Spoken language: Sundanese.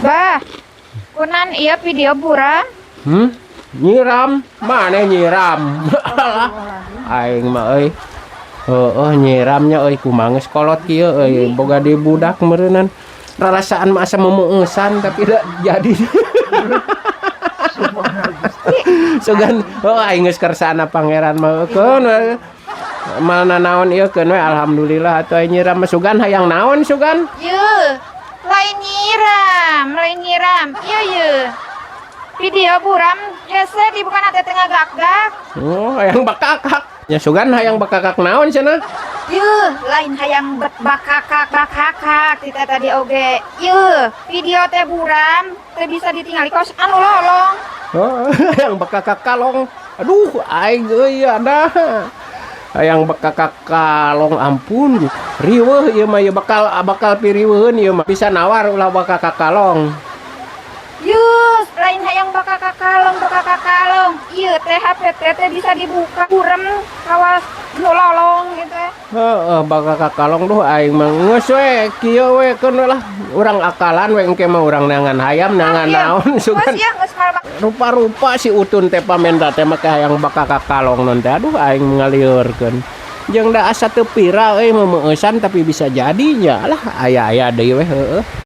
Bah, kunaon ieu video buram? Nyiram, mana nyiram? Alah, aing mah euy. Heeh, nyiramnya euy, kumaha geus kolot kieu euy, boga di budak meureunnan. Rarasaan mah asa memeungsan, tapi da jadi. Sugan, oh, aing geus kersana Pangeran mah keun we. Mana naon ieu, keun we, alhamdulillah atuh aing nyiram mah. Sugan hayang naon, sugan? Ye, lain nyiram, lain nyiram. Iya ye. Video buram, hese dibuka teh tengah gak-gak. Oh, hayang bakakak. Ya sugan hayang bakakak naon cenah? Ye, lain hayang bet bakakak bakakak kita tadi oge. Ye, video teh buram, teh bisa ditinggali kos anu lolong. Oh, hayang bakakak kalong. Aduh, aing euy ada. Hayang bakakak kalong, ampun. Riweuh ieu mah, ieu bakal bakal piriweuheun ieu mah. Bisa nawar ulah bakakak kalong. Yus, lain hayang bakakak kalong, bakakak kalong. Ieu teh HP teh teh bisa dibuka buram kawas nu lolong gitu ya. Heeh, bakakak kalong, duh, aing mah geus we kieu we, keun we lah. Urang akalan we, engke mah urang neangan hayam, neangan naon sugan. Geus ya, geus mal. Rupa-rupa si Utun teh pamenda teh make hayang bakakak kalong non teh. Aduh, aing ngaliurkeun. Jeung da asa teu viral euy, meumeueusan, tapi bisa jadinya lah aya-aya deui we, heueuh.